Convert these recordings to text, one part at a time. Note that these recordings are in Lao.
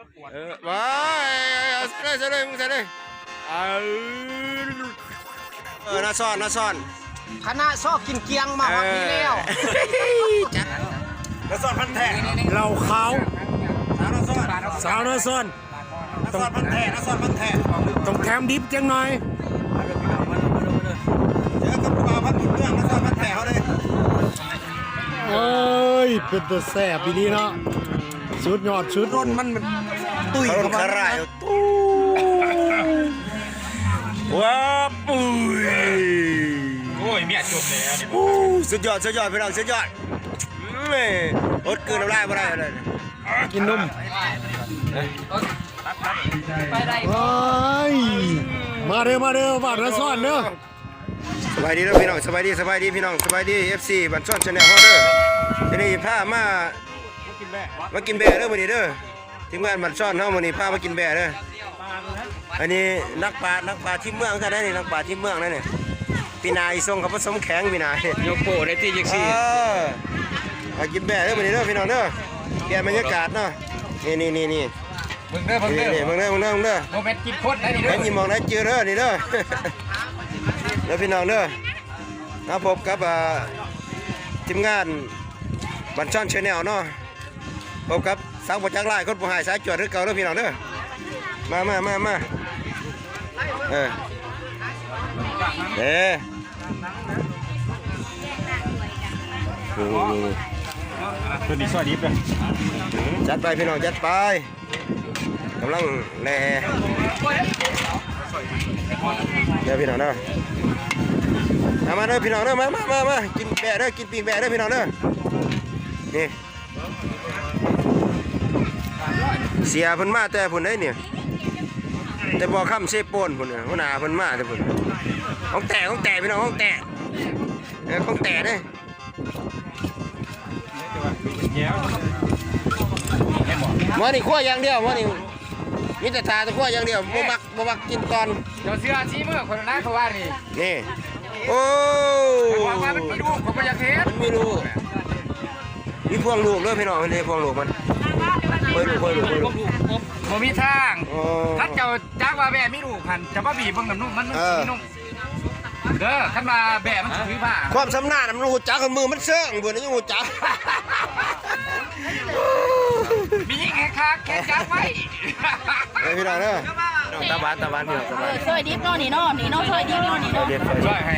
ເອີ ວ້າຍ ເອົາໃສ່ເລີຍ ໃສ່ເລີຍ ເອົາ ເອີ ໜ້າຊ້ອນ ໜ້າຊ້ອນ ຄະນະຊອກກິນກຽງມາຮອດນີ້ແລ້ວ ເອີ ຈັດ ໜ້າຊ້ອນພັນແທ້ ເຫຼົ້າຂາວ ສາວໜ້າຊ້ອນ ສາວໜ້າຊ້ອນ ນ້າຊອດພັນແທ້ ນ້າຊອດພັນແທ້ ຕ້ອງແຖມດິບຈັກໜ່ອຍ ເຈີກັບຜູ້ບ່າວພັນບຸນເມືອງ ນ້າຊອດພັນແທ້ເຮົາເດ້ ເອີຍ ເປັນຕາແຊບອີ່ຫຼີເນາະ ສຸດຍອດ ສຸດ ລົນມັນ ຕຸ້ຍ ເຂົ້າລົນຂາລາຍ ຕຸ້ຍ ວ້າ ປຸ້ຍ ໂອ້ຍ ເມຍຈົມແລ້ວນີ້ ໂອ້ ສຸດຍອດ ສຸດຍອດ ພີ່ນ້ອງ ສຸດຍອດ ເອີຍ ອົດກືນນ້ຳລາຍບໍ່ໄດ້ເລີຍ ກິນນົມ ວ້າຍ ມາເດີ ມາເດີ ບ້ານນາຊອນເດີ ສະບາຍດີເດີພີ່ນ້ອງ ສະບາຍດີ ສະບາຍດີພີ່ນ້ອງ ສະບາຍດີ ເອັຟຊີ ບ້ານຊອນ Channel ເຮົາເດີ ມື້ນີ້ພາມາ ມາກິນແບ້ເດີມື້ນີ້ເດີ ທີມງານບ້ານຊອນເຮົາມື້ນີ້ພາມາກິນແບ້ເດີ ອັນນີ້ນັກປາ ນັກປາທີມເມືອງຄືກັນນີ້ ນັກປາທີມເມືອງນັ້ນນີ້ ປີໜ້າຊິສົ່ງເຂົາປະສົມແຂ່ງປີໜ້າ ຍົກໂປ້ໄດ້ຕິ ຈັກຊີ້ ເອີ ມາກິນແບ້ເດີມື້ນີ້ເດີພີ່ນ້ອງເດີ ປ່ຽນບັນຍາກາດເນາະ ນີ້ໆໆ ເບິ່ງເດີ ເບິ່ງເດີ ນີ້ໆ ເບິ່ງເດີ ເບິ່ງເດີ ເບິ່ງເດີ ບໍ່ແມ່ນກິນຄົນໄດ໋ນີ້ເດີ ເຫັນຢູ່ໝ່ອງໃດຈື່ເດີນີ້ເດີ ເດີພີ່ນ້ອງເດີ ມາພົບກັບ ອ່າ ທີມງານບ້ານຊອນ Channel ເນາະ ພົບກັບສັກບໍ່ຈັກລາຍ ຄົນຜູ້ຮ້າຍສາຍຈວດຄືເກົ່າເດີພີ່ນ້ອງເດີ ມາ ມາ ມາ ມາ ເອີ ເອີ ນີ້ໆໆ ຕົວນີ້ຊອຍດິບເດີ ຈັດໄປພີ່ນ້ອງ ຈັດໄປ ກຳລັງແລ່ເດີພີ່ນ້ອງເດີ ມາ ມາເດີພີ່ນ້ອງເດີ ມາ ມາ ມາ ມາ ກິນແບ້ເດີ ກິນປີ້ງແບ້ເດີພີ່ນ້ອງເດີ ນີ້ ເສຍເພິ່ນມາແຕ່ພຸ້ນເດ້ນີ້ ແຕ່ບໍ່ຄຳເຊໂປນພຸ້ນ ຫົວໜ້າເພິ່ນມາແຕ່ພຸ້ນ ຂອງແທ້ ຂອງແທ້ພີ່ນ້ອງ ຂອງແທ້ ເອີ ຂອງແທ້ເດ້ ມື້ນີ້ຄົວຢ່າງດຽວ ມື້ນີ້ມີແຕ່ຖ້າແຕ່ຄົວຢ່າງດຽວ ບໍ່ມັກ ບໍ່ມັກກິນກ່ອນ ເຈົ້າເຊື່ອສີມືຂ້ອຍນະ ເຂົາວ່ານີ້ ນີ້ ໂອ້ ເຂົາວ່າມັນມີລູກ ເຂົາບໍ່ຢາກເຮັດ ມັນມີລູກ ມີພວງລູກເດີພີ່ນ້ອງ ເພິ່ນເຮັດພວງລູກມັນ ໂອ້ຍລູກ ໂອ້ຍລູກ ໂອ້ຍລູກ ບໍ່ມີທາງ ໂອ້ ຄັນເຈົ້າຈັກວ່າແບ້ມີລູກຫັ້ນ ເຈົ້າມາບີບເບິ່ງນ້ຳນົມມັນ ມັນ ເອີ ມີນົມ ເດີ ຄັນວ່າແບ້ມັນຖືພາ ຄວາມຊຳນານມັນຮູ້ຈັກ ມືມັນເຊິ່ງພຸ້ນຍັງຮູ້ຈັກ ມີຍິງແຮງຄັກແຂນຈັບໄວ້ ເອີ ພີ່ນ້ອງເດີ ນ້ອງຕາຫວານ ຕາຫວານ ພີ່ນ້ອງຕາຫວານ ເອີ ຊອຍດິບເນາະນີ້ເນາະ ນີ້ເນາະ ຊອຍດິບເນາະນີ້ເນາະ ຊອຍດິບ ຊອຍ ຊອຍ ເອີ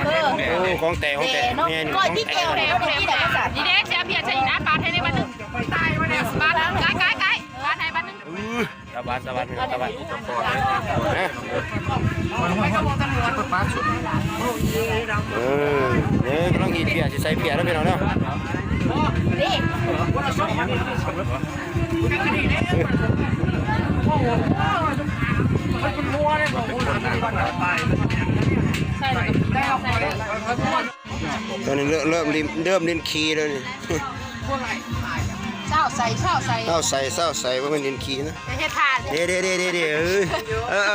ໂອ້ ຂອງແທ້ ຂອງແທ້ ແທ້ເນາະ ແມ່ນ ນີ້ເດ້ ເສຍເພຍໃສ່ໜ້າ ປາດໃຫ້ແດ່ບາດໜຶ່ງ ປາດ ກາຍ ກາຍ ກາຍ ປາດໃຫ້ບາດໜຶ່ງ ເອີ ຕາຫວານ ຕາຫວານ ຕາຫວານ ເອີ ເອີ ກຳລັງຮີດເພຍ ຊິໃສ່ເພຍແລ້ວພີ່ນ້ອງເນາະ ຕອນນີ້ເລີ່ມ ເລີ່ມຫຼິ້ນ ເລີ່ມຫຼິ້ນຂີ້ແລ້ວນີ້ ຊາວໃສ່ ຊາວໃສ່ ຊາວໃສ່ ຊາວໃສ່ບໍ່ແມ່ນຫຼິ້ນຂີ້ນະ ຈະເຮັດທ່າ ເດ້ໆໆໆ ເອີ ເອີ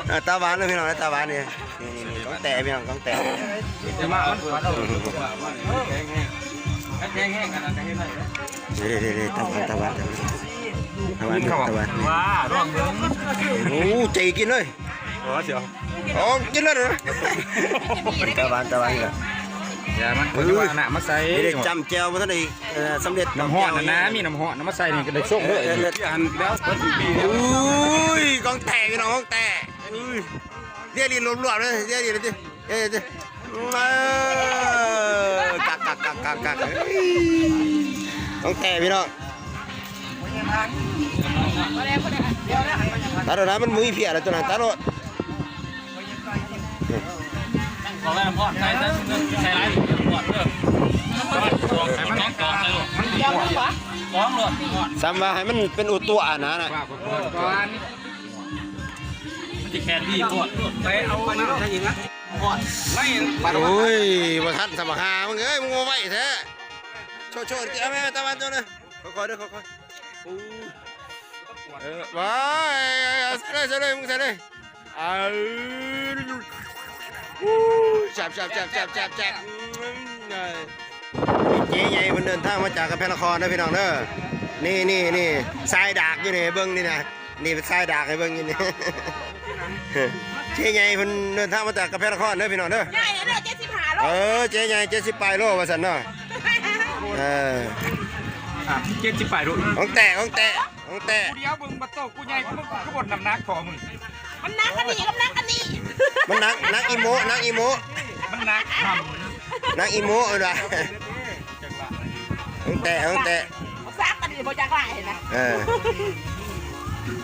ເອີ ຕາຫວານເດີພີ່ນ້ອງ ຕາຫວານເດ້ ນີ້ໆໆ ຂອງແທ້ພີ່ນ້ອງ ຂອງແທ້ ເດ້ໆໆ ຕາຫວານ ຕາຫວານ ຕາຫວານ ຕາຫວານ ວ້າ ລອງເບິ່ງ ໂອ້ ໃຈກິນເລີຍ ອໍ ຊິເອົາ ອໍ ກິນເລີຍນະ ຕາຫວານ ຕາຫວານ ຢ່າມັນ ເອີ ເອົານ້ຳມາໃສ່ ນີ້ເດ້ ຈ້ຳແຈ່ວບໍ່ທັນໄດ້ ເອີ ສຳເລັດ ນ້ຳຮ້ອນນະ ມີນ້ຳຮ້ອນນະ ມາໃສ່ນີ້ກໍໄດ້ຊົງເລີຍ ເອີ ເອີ ອັນແລ້ວ ໂອ້ຍ ຂອງແທ້ພີ່ນ້ອງ ຂອງແທ້ ເລຍຫຼິ້ນລວບໆເລີຍ ເລຍຫຼິ້ນເລີຍຕິ ເອີ ເອີ ເອີ ຄັກໆໆໆ ຂອງແທ້ພີ່ນ້ອງ ຕັດໂລດນະ ມັນບໍ່ມີເພຍແລ້ວຕົວນັ້ນ ຕັດໂລດ ສ່ຳວ່າໃຫ້ມັນເປັນອຸຕົວະຫັ້ນນະ ມັນຊິແຄນດີໂພດ ໄປເອົານ້ຳໃສ່ອີກນະ ໂອ້ຍ ບໍ່ທັນສຳບັກຫ່າ ມຶງເອີຍ ມຶງບໍ່ໄວແທ້ ໂຊໆ ເອົາແມ່ຕາຫວານໂຊເດີ ຄ່ອຍໆເດີ ຄ່ອຍໆ ໂອ້ ເອີ ວ້າຍ ເອົາໃສ່ເລີຍ ໃສ່ເລີຍ ມຶງໃສ່ເລີຍ ເອົາ ອູ້ ແຊບໆໆໆໆ ອືມ ເອີ ເຈໃຫຍ່ເພິ່ນເດີນທາງມາຈາກກຳແພງນະຄອນເດີພີ່ນ້ອງເດີ. ນີ້ໆໆ ຊາຍດາກຢູ່ນີ້ ເບິ່ງນີ້ນະ. ນີ້ເປັນຊາຍດາກໃຫ້ເບິ່ງຢູ່ນີ້. ເຈໃຫຍ່ເພິ່ນເດີນທາງມາຈາກກຳແພງນະຄອນເດີພີ່ນ້ອງເດີ. ໃຫຍ່ເດີ ເຈັດສິບຫ້າໂລ. ເອີ ເຈໃຫຍ່ເຈັດສິບປາຍໂລວ່າຊັ້ນເນາະ. ເອີ ອ່ະ ເຈັດສິບປາຍໂລ. ຂອງແທ້ ຂອງແທ້ ຂອງແທ້. ຜູ້ດຽວເບິ່ງ ບັກໂຕກູໃຫຍ່ ມຶງຄືບໍ່ນ້ຳໜັກພໍມຶງ. ມັນໜັກອັນນີ້ ມັນໜັກອັນນີ້. ມັນໜັກ ໜັກອີໂມະ ໜັກອີໂມະ. ມັນໜັກ ໜັກອີໂມະເອີ້ນວ່າ. ຂອງແທ້ ຂອງແທ້. ບັກສັກອັນນີ້ບໍ່ຈັກຫຼາຍນະ. ເອີ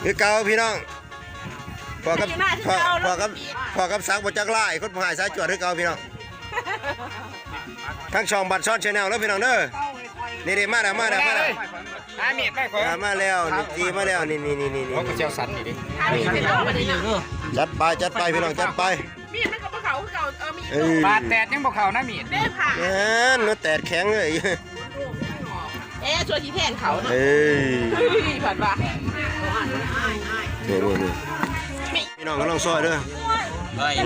ຄືເກົ່າພີ່ນ້ອງ. ພໍ້ກັບ ພໍ້ກັບ ພໍ້ກັບສັກບໍ່ຈັກຫຼາຍ ຄົນຜູ້ຮ້າຍສາຍຈວດຄືເກົ່າພີ່ນ້ອງ. ທາງຊ່ອງບັດຊອນແຊນແນວເດີພີ່ນ້ອງເດີ. ນີ້ໆ ມາແລ້ວ ມາແລ້ວ ມາແລ້ວ. ຫາມີດໄປ ມາແລ້ວ ນີ້ຈີມາແລ້ວ. ນີ້ໆໆໆ ໂອ້ ກະເຊວສັນນີ້ເດ້. ຈັດໄປ ຈັດໄປພີ່ນ້ອງ ຈັດໄປ. ມີດມັນກໍບໍ່ເຂົ້າຄືເກົ່າ. ເອີ ມີດ ເອີ ບາດແຕດຍັງບໍ່ເຂົ້ານະ ມີດເດ້. ແມ່ນ ແຕດແຂງເລີຍ. ເອ ຊ່ວຍຊິແທນເຂົາເນາະ. ເອີ ເອີຍ ພັດວ່າ ນີ້ໆໆ ພີ່ນ້ອງກຳລັງຊອຍເດີ. ອັນ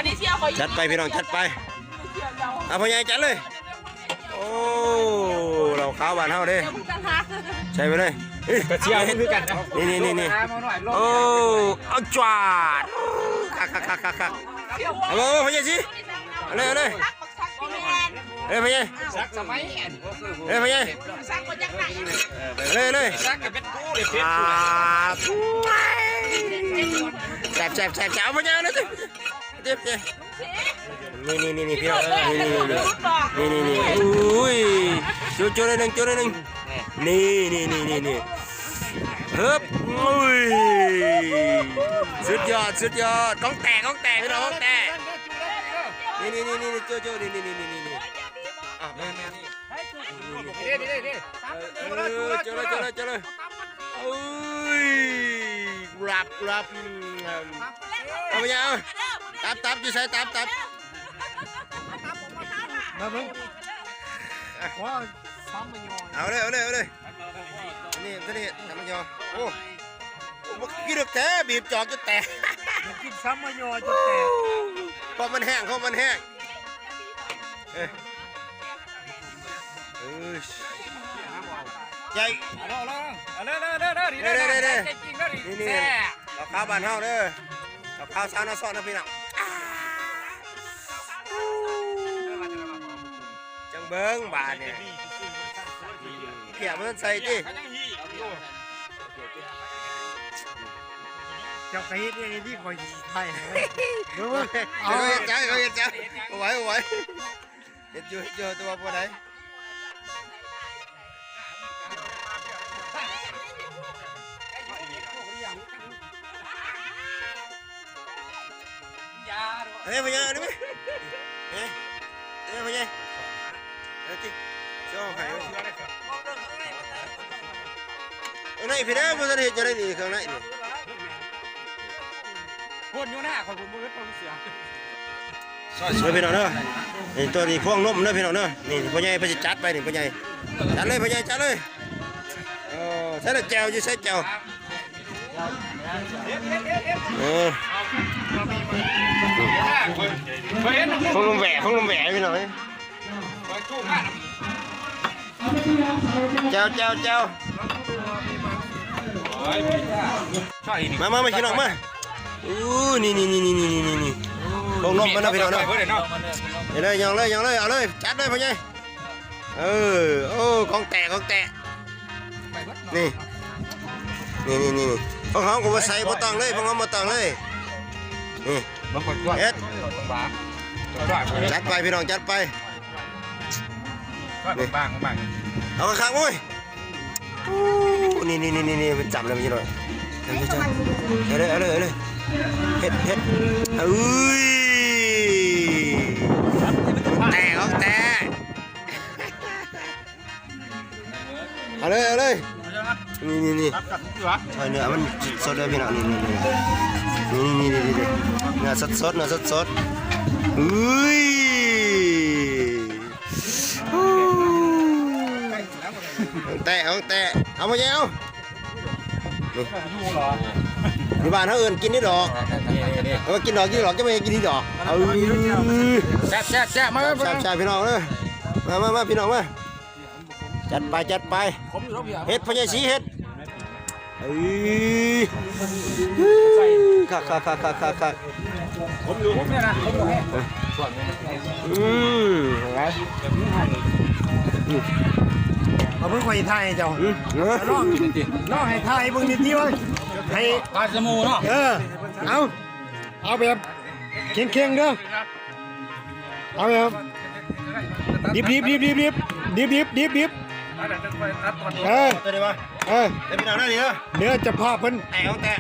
ນີ້ເຊຍຂ້ອຍ. ຈັດໄປພີ່ນ້ອງ ຈັດໄປ. ອ່ະ ພໍ່ໃຫຍ່ຈັດເລີຍ. ໂອ້ ເຫຼົ້າຂາວບ້ານເຮົາເດ້. ໃສ່ໄປເລີຍ. ກະເຊຍຄືກັນ. ນີ້ໆໆໆ ໂອ້ ເອົາຈວດ. ຄັກໆໆໆ ເອົາ ພໍ່ໃຫຍ່ຊິ ເອົາເລີຍ ເອົາເລີຍ. ເອີ ພໍ່ໃຫຍ່ ສັກສະໄໝອັນ ເອີ ພໍ່ໃຫຍ່ ສັກບໍ່ຈັກໄດ້. ເອີ ເລີຍ ເລີຍ ສັກກະເປັນກູເລີຍ. ອ່າ ແຊບໆໆໆ. ເອົາ ພໍ່ໃຫຍ່ ເອົາເລີຍ ເຈັບ ເຈັບ. ນີ້ໆໆໆ ພີ່ນ້ອງ ນີ້ໆໆໆ ນີ້ໆໆ. ອຸ້ຍ ຈຸ ຈຸໜ້ອຍໜຶ່ງ ຈຸໜ້ອຍໜຶ່ງ. ນີ້ໆໆໆ ຮຶບ. ອຸ້ຍ ສຸດຍອດ ສຸດຍອດ. ຂອງແທ້ ຂອງແທ້ ພີ່ນ້ອງ ຂອງແທ້. ນີ້ໆໆໆ ໂຈະໂຈະ ນີ້ໆໆໆ. ອ່ະ ແມ່ນໆ ນີ້ ເອີ ເຈົ້າເລີຍ ເຈົ້າເລີຍ ເຈົ້າເລີຍ. ໂອ້ຍ ກຣັບ ກຣັບ. ເອົາ ບໍ່ຢາກເອົາ. ຕັບ ຕັບ ຢູ່ໃສ? ຕັບ ຕັບ ມາເບິ່ງ. ເອົາເລີຍ ເອົາເລີຍ. ນີ້ ນີ້ ສາມມະຍໍ. ໂອ້ ໂອ້ ມັນກິນແທ້ ບີບຈອກຈົນແຕກ. ມັນກິນສາມມະຍໍຈົນແຕກ. ເພາະມັນແຫ້ງ ເພາະມັນແຫ້ງ. ເອີ ເອີຍ ໃຫຍ່. ເອົາເລີຍ ເອົາເລີຍ ເອົາເລີຍ ເອົາເລີຍ. ນີ້ ນີ້ ນີ້ ນີ້ ແຊບ ເຫຼົ້າຂາວບ້ານເຮົາເດີ. ເຫຼົ້າຂາວຊາວນາຊອນເດີພີ່ນ້ອງ. ຈັ່ງເບິ່ງບາດນີ້ ພຽກມັນໃສ່ຕິ. ເຈົ້າກະເຮັດເອງທີ່ຂ້ອຍໄດ້. ເບິ່ງ ເບິ່ງ ເຂົາເຮັດໃຈ ເຂົາເຮັດໃຈ. ບໍ່ໄຫວ ບໍ່ໄຫວ. ເຮັດຢູ່ ເຮັດຢູ່ ແຕ່ວ່າບໍ່ໄດ້. ເອີຍ ພໍ່ໃຫຍ່ ເອົານີ້ ເອີຍ ເອີຍ ພໍ່ໃຫຍ່ ເອົາຕິ ຊິເອົາໃຫ້. ເອີຍ ໃນພີ້ເດີ ບໍ່ທັນເຮັດຈັ່ງໃດນີ້ ເຄື່ອງໃນນີ້. ພຸ້ນຢູ່ໜ້າຂ້ອຍ ພຸ້ນບໍ່ເຮັດ ບໍ່ເຊື່ອ. ເດີພີ່ນ້ອງເດີ ນີ້ໂຕນີ້ພວງນົມເດີພີ່ນ້ອງເດີ. ນີ້ພໍ່ໃຫຍ່ເພິ່ນຊິຈັດໄປນີ້ ພໍ່ໃຫຍ່ ຈັດເລີຍ ພໍ່ໃຫຍ່ ຈັດເລີຍ. ເອີ ໃສ່ແລ້ວແຈ່ວຢູ່ ໃສ່ແຈ່ວ. ເອີ ພວງນົມແຫວະ ພວງນົມແຫວະພີ່ນ້ອງເອີຍ. ແຈ່ວ ແຈ່ວ ແຈ່ວ. ມາ ມາ ມາ ພີ່ນ້ອງມາ. ອູ້ ນີ້ໆໆ ພວກນົມມັນເນາະພີ່ນ້ອງເນາະ. ເອົາເລີຍ ຍ່ອງເລີຍ ຍ່ອງເລີຍ ເອົາເລີຍ ຈັດເລີຍພໍ່ໃຫຍ່. ເອີ ໂອ້ ຂອງແທ້ ຂອງແທ້. ນີ້ ນີ້ໆໆ ພວກເຮົາກໍບໍ່ໃສ່ ບໍ່ຕ້ອງເລີຍ ພວກເຮົາບໍ່ຕ້ອງເລີຍ. ນີ້ ເຮັດ ຈັດໄປພີ່ນ້ອງ ຈັດໄປ. ນີ້ ເອົາຄັກໆ ໂອ້ຍ. ອູ້ ນີ້ໆໆໆ ເປັນຈຳແລ້ວພີ່ນ້ອງ. ເອົາເລີຍ ເອົາເລີຍ ເອົາເລີຍ. ເຮັດ ເຮັດ ເອີຍ ແຕກ ຂອງແທ້. ເອົາເລີຍ ເອົາເລີຍ. ນີ້ໆໆ ຊອຍເນື້ອມັນສົດເດີພີ່ນ້ອງ. ນີ້ໆໆ ນີ້ໆໆ ເນື້ອສົດໆ ເນື້ອສົດໆ. ອຸ້ຍ ຂອງແທ້ຂອງແທ້. ເອົາມາແຍວ ນີ້ ຢູ່ບ້ານເຮົາເອີ້ນກິນນີ້ດອກ. ນີ້ໆໆ ເອີ ກິນດອກ ກິນດອກ ຈະໄປກິນນີ້ດອກ. ເອີ ແຊບໆໆ ມາ ແຊບໆ ພີ່ນ້ອງເດີ. ມາໆໆ ພີ່ນ້ອງມາ. ຈັດໄປ ຈັດໄປ. ເຮັດ ພໍ່ໃຫຍ່ສີເຮັດ. ເອີ ຄັກໆໆໆໆ. ຜົມຢູ່ ຜົມນີ້ນະ ຜົມບໍ່ແຮງ. ອືມ ເອົາເບິ່ງ ຂ້ອຍຖ່າຍໃຫ້ເຈົ້າ. ອືມ ລອງ ລອງໃຫ້ຖ່າຍເບິ່ງນິດດຽວ ໃຫ້ປາສະໝູເນາະ. ເອີ ເອົາ ເອົາແບບເຄັ່ງໆເດີ. ເອົາແບບດິບໆໆໆ ດິບໆໆໆ ດິບໆ. ເອີ ຕົວນີ້ວະ ເອີ ເດີ ເດີ ເຈົ້າພາບເພິ່ນ ແຕະ ແຕະ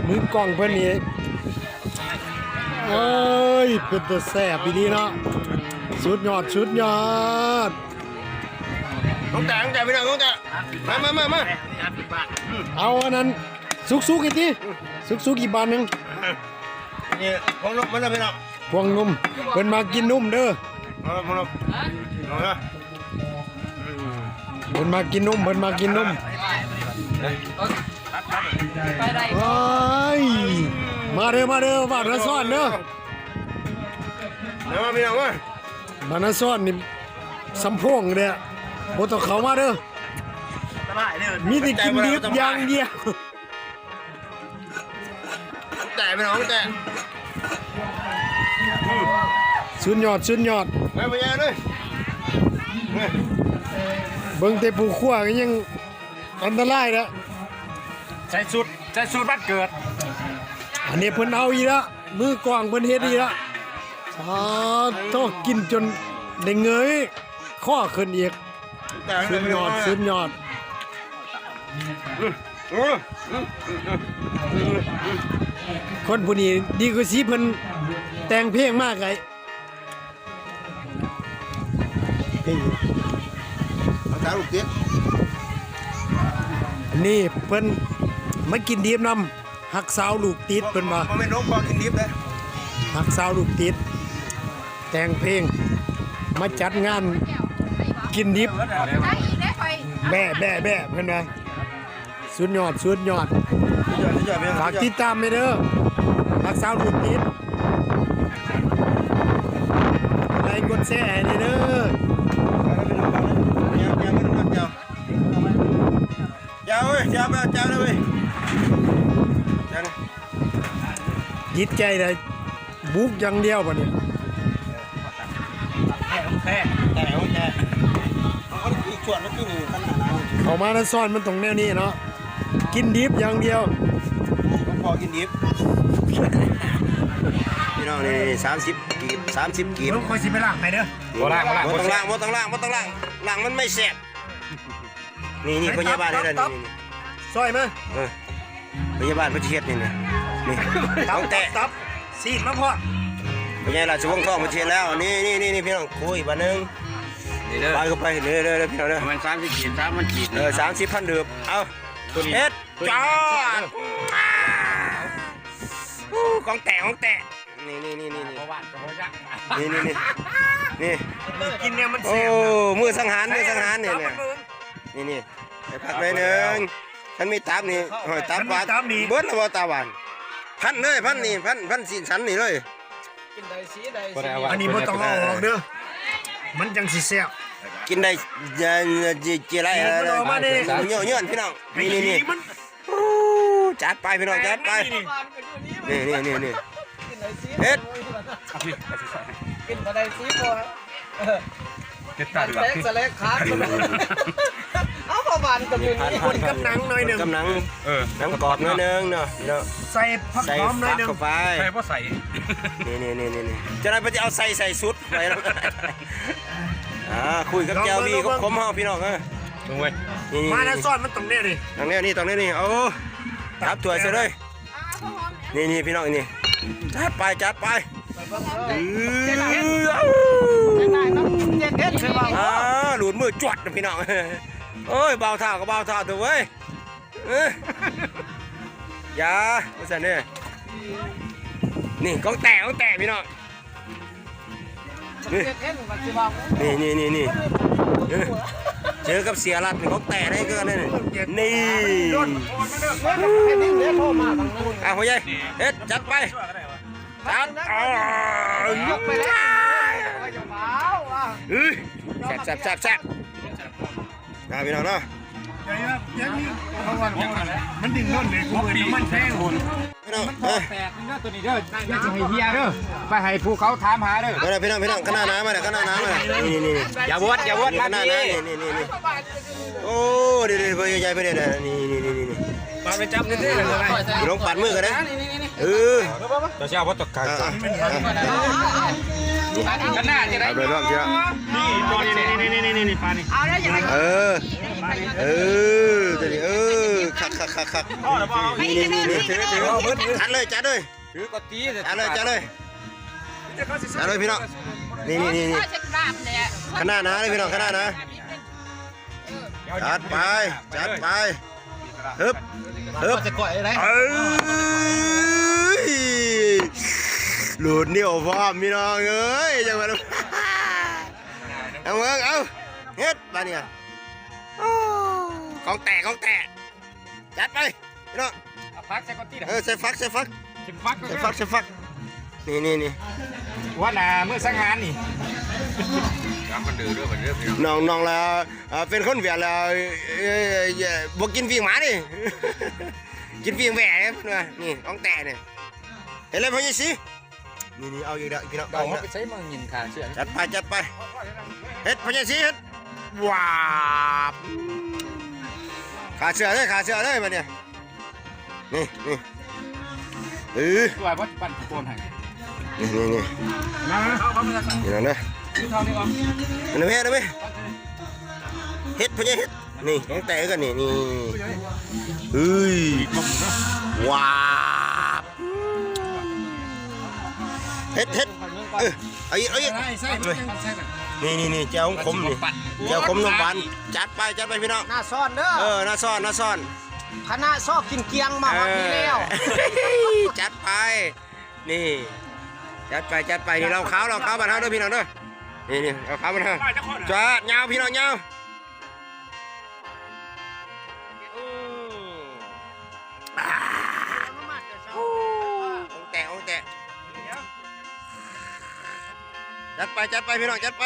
ມືກ້ອງເພິ່ນນີ້. ເອີຍ ເປັນຕາແຊບອີ່ຫຼີເນາະ. ສຸດຍອດ ສຸດຍອດ. ຕ້ອງແຕະ ຕ້ອງແຕະ ພີ່ນ້ອງ ຕ້ອງແຕະ. ມາ ມາ ມາ ມາ. ເອົາອັນນັ້ນ ສຸກໆອີກຕິ ສຸກໆອີກບາດໜຶ່ງ. ນີ້ ພວກນົມມາເດີພີ່ນ້ອງ ພວກນົມ ເພິ່ນມັກກິນນົມເດີ. ເອີ ພວກນົມ ເອົາເດີ ເພິ່ນມັກກິນນົມ ເພິ່ນມັກກິນນົມ. ໂອ້ຍ ມາເດີ ມາເດີ ບ້ານນາຊອນເດີ ເດີ ມາພີ່ນ້ອງມາ. ບ້ານນາຊອນນີ້ສຳໂພງເດ້ ບໍ່ຕ້ອງເຂົ້າມາເດີ ມີແຕ່ກິນດິບຢ່າງດຽວ. ແຕະໄປນ້ອງແຕະ ອືມ ສຸດຍອດ ສຸດຍອດ ໄປບໍ່ຍາກເລີຍ ເບິ່ງແຕ່ຜູ້ຄົວກໍຍັງອັນຕະລາຍແລ້ວ ໃສ່ຊຸດ ໃສ່ຊຸດວັນເກີດ ອັນນີ້ເພິ່ນເອົາອີກແລ້ວ ມືກ້ອງເພິ່ນເຮັດອີກແລ້ວ ສາໂທ ກິນຈົນໄດ້ເງີຍຄໍຂຶ້ນອີກ. ສຸດຍອດ ສຸດຍອດ ຄົນຜູ້ນີ້ດີກວ່າຊິເພິ່ນແຕ່ງເພງມາກະ ເພງ ຮັກສາລູກຕິດ ນີ້ເພິ່ນມາກິນດີບນຳ ຮັກສາວລູກຕິດເພິ່ນວ່າ ບໍ່ແມ່ນໂຮງໝໍກິນດິບເດ້ ຮັກສາວລູກຕິດ ແຕ່ງເພງມາຈັດງານກິນດິບ ແບະ ແບະ ແບະ ເພິ່ນວ່າ ສຸດຍອດ ສຸດຍອດ ສຸດຍອດ ສຸດຍອດ ພີ່ນ້ອງ ຝາກຕິດຕາມແດ່ເດີ ຮັກສາວລູກຕິດ ກົດໄລກົດແຊໃຫ້ແດ່ເດີ ແຈວເອີຍ ແຈວ ແຈວເລີຍເວີຍ ແຈວນີ້ ຈິດໃຈໄດ້ບຸກຢ່າງດຽວບາດນີ້ ແທ້ຂອງແທ້ ແທ້ຂອງແທ້ ເຂົ້າມານະຊອນມັນຕ້ອງແນວນີ້ເນາະ ກິນດິບຢ່າງດຽວ ຂອງພໍ່ກິນດິບ ພີ່ນ້ອງ ນີ້ ສາມສິບກີບ ສາມສິບກີບ ເບິ່ງ ຂ້ອຍຊິໄປລ້າງໃຫ້ເດີ ບໍ່ລ້າງ ບໍ່ລ້າງ ບໍ່ຕ້ອງລ້າງ ບໍ່ຕ້ອງລ້າງ ບໍ່ຕ້ອງລ້າງ ລ້າງມັນໄມ່ແຊບ. ນີ້ ນີ້ ໃສ່ ພະຍາບານ ຕັບ ໃຫ້ແລ້ວ ຕັບ ນີ້ ນີ້ ຊອຍມາ ເອີ ພະຍາບານເພິ່ນຊິເຮັດນີ້ ນີ້ ນີ້ ຕັບ ຂອງແທ້ ຕັບ ຊີ້ນມາພ້ອມ ພະຍາລາຊະວົງທອງເພິ່ນຊິເຮັດແລ້ວ ນີ້ ນີ້ ນີ້ ພີ່ນ້ອງ ໂອ້ຍ ບາດໜຶ່ງ ນີ້ເດີ ປາດເຂົ້າໄປ ເດີ ເດີ ເດີ ພີ່ນ້ອງເດີ ປະມານສາມສິບກີບ ສາມພັນກີບ ເອີ ສາມສິບພັນ ດື່ມ ເອົາ ເຮັດ ຈອດ ໂອ້ ຂອງແທ້ ຂອງແທ້ ນີ້ ນີ້ ນີ້ ນີ້ ນີ້ ນີ້ ນີ້ ນີ້ ນີ້ ມື້ກິນແນວມັນແຊບ ໂອ້ ມື້ສັງຫານ ມື້ສັງຫານນີ້ ນີ້ ນີ້ ໃຫ້ພັກໜ້ອຍໜຶ່ງ ຄັນມີຕັບນີ້ ຫ້ອຍ ຕັບຫວານ ຄັນມີຕັບນີ້ ເບິດແລ້ວບໍ່ ຕັບຫວານ ພັນເລີຍ ພັນນີ້ ພັນ ພັນຊີ້ນສັນນີ້ເລີຍ ກິນໄດ້ສີໄດ້ສີ ອັນນີ້ບໍ່ຕ້ອງເອົາອອກເດີ ມັນຈັ່ງຊິແຊບ ກິນໄດ້ ເຈ ເຈໄລ ນີ້ ເອົາອອກມານີ້ ຍ້ອນ ຍ້ອນ ພີ່ນ້ອງ ນີ້ ນີ້ ນີ້ ໂອ້ ຈັດໄປພີ່ນ້ອງ ຈັດໄປ ນີ້ ນີ້ ນີ້ ນີ້ ເຮັດ ກິນບໍ່ໄດ້ສີບໍ່ ເອີ ເຮັດຕາດ ແຕກສະແລກຂາດ ເອົາ ປະມານກໍມີ ຄົນກັບໜັງໜ້ອຍໜຶ່ງ ກັບໜັງ ເອີ ໜັງກອບໜ້ອຍໜຶ່ງເນາະ ເນາະ ໃສ່ຜັກຫອມໜ້ອຍໜຶ່ງ ໃສ່ຜັກເຂົ້າໄປ ໃສ່ບໍ່ໃສ່ ນີ້ ນີ້ ນີ້ ນີ້ ຈະໄດ້ບໍ່ ຈະເອົາໃສ່ ໃສ່ຊຸດໄປ ອ່າ ຄຸຍກັບແຈ່ວມີ ກັບຂົມເຮົາ ພີ່ນ້ອງເອີຍ ເບິ່ງເວີຍ ນີ້ ມາແລ້ວ ນີ້ ຊ້ອນມັນຕ້ອງແນວນີ້ ຕ້ອງແນວນີ້ ຕ້ອງແນວນີ້ ເອົາ ຕັບຖ້ວຍໃສ່ເລີຍ ນີ້ ນີ້ ພີ່ນ້ອງ ນີ້ ຈັດໄປ ຈັດໄປ ເອີ ອ່າ ຫຼຸດມືຈວດ ພີ່ນ້ອງ ໂອ້ຍ ບ່າວທ້າວກໍບ່າວທ້າວເຖາະເວີຍ ເອີ ຢ່າ ວ່າຊັ້ນເດີ ນີ້ ຂອງແທ້ ຂອງແທ້ ພີ່ນ້ອງ ນີ້ ນີ້ ນີ້ ນີ້ ນີ້ ເອີ ເຈີກັບເສຍລັດນີ້ ຂອງແທ້ເດ້ ຄືກັນເດ້ນີ້ ນີ້ ອ່ະ ພໍ່ໃຫຍ່ ເຮັດ ຈັດໄປ ຈັດ ເອີຍ ແຊບໆໆໆ ນະພີ່ນ້ອງເນາະ ມັນດຶງໂດນເລີຍ ມັນແພງ ພີ່ນ້ອງ ເອີ ແຕກເດີໂຕນີ້ເດີ ຢ່າຊິໃຫ້ເຮຍເດີ ໄປໃຫ້ຜູ້ເຂົາຖາມຫາເດີ ມາເດີພີ່ນ້ອງ ພີ່ນ້ອງ ຄະນະໜາມາເດີ ຄະນະໜາມາເດີ ນີ້ໆໆ ຢ່າວອດ ຢ່າວອດ ມາ ຄະນະໜາ ນີ້ ນີ້ໆໆ ໂອ້ ເດີໆ ເບິ່ງໃຫຍ່ໆ ເພິ່ນເດ້ ນີ້ໆໆໆ ປາດໄປຈັບເດ້ ພີ່ນ້ອງ ປາດມືກັນເດ້ ເອີ ເຈົ້າຊິເອົາບໍ່ຕົກກາງ ອ່າ ຄະນະຈະໄດ້ ເອົາໄປລອງເທື່ອ ນີ້ ນີ້ໆໆໆ ປານີ້ ເອີ ເອີ ຕົວນີ້ ເອີ ຄັກໆໆໆ ນີ້ໆໆ ນີ້ ຈັດເລີຍ ຈັດເລີຍ ຖືກໍຕີ ຈັດເລີຍ ຈັດເລີຍ ຈັດເລີຍພີ່ນ້ອງ ນີ້ໆໆໆ ຄະນະໜາເລີຍພີ່ນ້ອງ ຄະນະໜາ ຈັດໄປ ຈັດໄປ ຮຶບ ຮຶບ ເອີຍ ຫຼຸດນິ້ວພ້ອມ ພີ່ນ້ອງເອີຍ ຈັ່ງວ່າ ເອົາເບິ່ງ ເອົາ ເຮັດບາດນີ້ ໂອ້ ຂອງແທ້ ຂອງແທ້ ຈັດໄປ ພີ່ນ້ອງ ເອົາຜັກໃສ່ກ່ອນຕິລະ ເອີ ໃສ່ຝັກ ໃສ່ຝັກ ໃສ່ຝັກ ໃສ່ຝັກ ໃສ່ຝັກ ນີ້ໆໆ ຫົວໜ້າມື້ສັງຫານນີ້ ນ້ອງໆລະ ເອີ ເປັນຄົນຫວຽດລະ ເອີ ບໍ່ກິນປີ້ງໝາເດ້ ກິນປີ້ງແຫວ່ເດ້ ເພິ່ນວ່າ ນີ້ຂອງແທ້ນີ້ ເຮັດເລີຍພໍ່ໃຫຍ່ສີ ນີ້ໆ ເອົາອີກແລ້ວ ພີ່ນ້ອງ ເອົາອີກແລ້ວ ໄປໃສ່ມາຍິນຂາເສື້ອ ຈັດໄປ ຈັດໄປ ເຮັດພໍ່ໃຫຍ່ສີ ເຮັດ ວາບ ຂາເສື້ອເລີຍ ຂາເສື້ອເລີຍບາດນີ້ ນີ້ ນີ້ ເອີ ຊ່ວຍບໍ່ປັ່ນໂກນໃຫ້ ນີ້ໆໆ ມາ ນີ້ນະ ມາ ມາ ມາ ເຮັດພໍ່ໃຫຍ່ເຮັດ ນີ້ຂອງແທ້ຄືກັນນີ້ ນີ້ ເອີຍ ວາບ ເຮັດ ເຮັດ ເອີ ເອົາອີກ ເອົາອີກ ນີ້ໆໆ ແຈ່ວຂົມນີ້ ແຈ່ວຂົມນ້ຳຫວານ ຈັດໄປ ຈັດໄປພີ່ນ້ອງ ໜ້າຊ້ອນເດີ ເອີ ໜ້າຊ້ອນ ໜ້າຊ້ອນ ຄະນະຊອກກິນກຽງມາຮອດນີ້ແລ້ວ ເອີ ຈັດໄປ ນີ້ ຈັດໄປ ຈັດໄປ ນີ້ເຫຼົ້າຂາວ ເຫຼົ້າຂາວບ້ານເຮົາເດີພີ່ນ້ອງເດີ ນີ້ໆ ເຫຼົ້າຂາວບ້ານເຮົາ ຈວດ ຍາວພີ່ນ້ອງ ຍາວ ອືມ ອາ ໂອ້ ໂອ້ແຕະ ໂອ້ແຕະ ຈັດໄປ ຈັດໄປ ພີ່ນ້ອງ ຈັດໄປ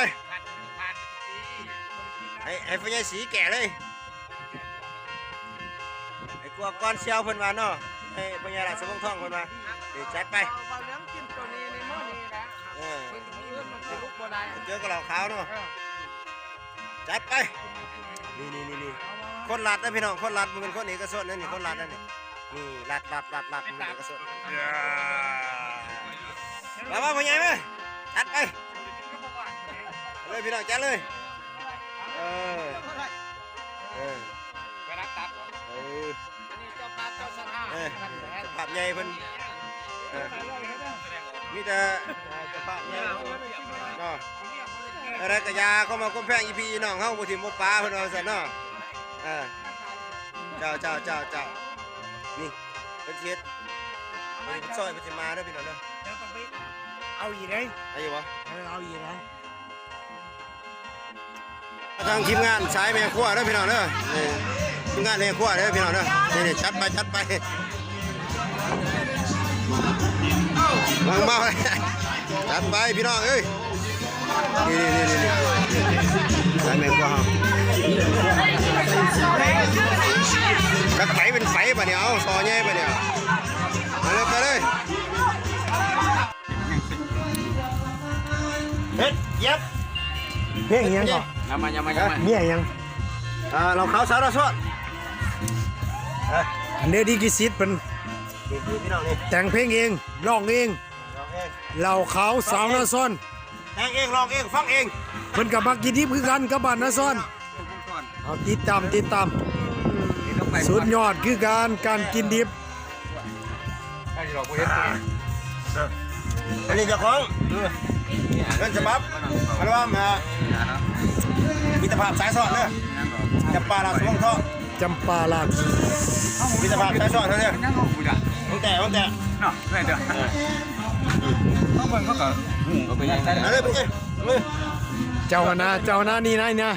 ໃຫ້ ໃຫ້ພໍ່ໃຫຍ່ສີແກະເລີຍ ໃຫ້ກວາກກ່ອນສ່ຽວເພິ່ນວ່າເນາະ ໃຫ້ພໍ່ໃຫຍ່ລາຊະວົງທອງເພິ່ນວ່າ ເອີ ຈັດໄປ ເວົ້າເລື່ອງກິນໂຕນີ້ໃນມື້ນີ້ລະ ເອີ ເຈີກັບເຫຼົ້າຂາວເນາະ ເອີ ຈັດໄປ ນີ້ໆໆໆ ຄົນລັດເດີພີ່ນ້ອງ ຄົນລັດ ບໍ່ແມ່ນຄົນເອກະຊົນເດີນີ້ ຄົນລັດເດີນີ້ ນີ້ລັດ ລັດ ລັດ ລັດ ບໍ່ແມ່ນເອກະຊົນ ມາ ມາ ພໍ່ໃຫຍ່ມາ ຈັດໄປ ເລີຍພີ່ນ້ອງ ຈັດເລີຍ ເອີ ເອີ ໄປລັກຕັບ ເອີ ອັນນີ້ເຈົ້າພາບເຈົ້າສະຖານ ເອີ ເຈົ້າພາບໃຫຍ່ເພິ່ນ ເອີ ມີແຕ່ເຈົ້າພາບໃຫຍ່ເນາະ ແນວໃດກະຢ່າ ຄວາມຮັກຄວາມແພງ ອີ່ພີ່ອີ່ນ້ອງເຮົາ ບໍ່ຖິ້ມບໍ່ປະ ເພິ່ນວ່າຊັ້ນເນາະ ເອີ ເຈົ້າ ເຈົ້າ ເຈົ້າ ເຈົ້າ ນີ້ເພິ່ນຊິເຮັດ ເພິ່ນຊິຊ່ອຍ ເພິ່ນຊິມາເດີພີ່ນ້ອງເດີ ເອົາອີກເດ້ ເອົາຢູ່ບໍ່ ເອີ ເອົາອີກເດ້. ທາງທີມງານສາຍແມ່ຄົວເດີພີ່ນ້ອງເດີ ນີ້ທີມງານແມ່ຄົວເດີພີ່ນ້ອງເດີ ນີ້ໆ ຈັດໄປ ຈັດໄປ ມາ ມາ ຈັດໄປພີ່ນ້ອງເອີຍ ນີ້ໆໆໆ ສາຍແມ່ຄົວເຮົາ ຈັກໃຜເປັນໃຜບາດນີ້ ເອົາ ສໍໃຫຍ່ບາດນີ້ ເອົາ ມາເລີຍ ໄປເລີຍ. ເຮັດ ຢຽບ ເພງຫຍັງເກາະ ຍຳມາ ຍຳມາ ຍຳມາ ເອີ ເພງຫຍັງ ອ່າ ເຫຼົ້າຂາວສາວນາຊອນ ເອີ ອັນເດ ດີກິສິດເພິ່ນ ນີ້ ພີ່ນ້ອງນີ້ ແຕ່ງເພງເອງ ຮ້ອງເອງ ຮ້ອງເອງ ເຫຼົ້າຂາວສາວນາຊອນ ແຕ່ງເອງ ຮ້ອງເອງ ຟັງເອງ ເພິ່ນກະມັກກິນດິບຄືກັນກັບບ້ານນາຊອນ. ເອົາ ຕິດຕາມ ຕິດຕາມ ສຸດຍອດຄືກັນ ການກິນດິບ ອັນນີ້ເຈົ້າຂອງ ເອີ ເງິນສະບັບ ອັນວ່າ ມິດຕະພາບສາຍສອດເດີ ຈຳປາລາດສະຫວັງທອງ ຈຳປາລາດ ມິດຕະພາບສາຍສອດເດີ ຂອງແທ້ ຂອງແທ້ ເນາະ ໄດ້ເດີ ເອີ ເຮົາເບິ່ງເຮົາກະຮູ້ ເອົາເລີຍ ເອົາເລີຍ ເຈົ້າຄະນະ ເຈົ້າຄະນະ ນີ້ນາ ນີ້ນາ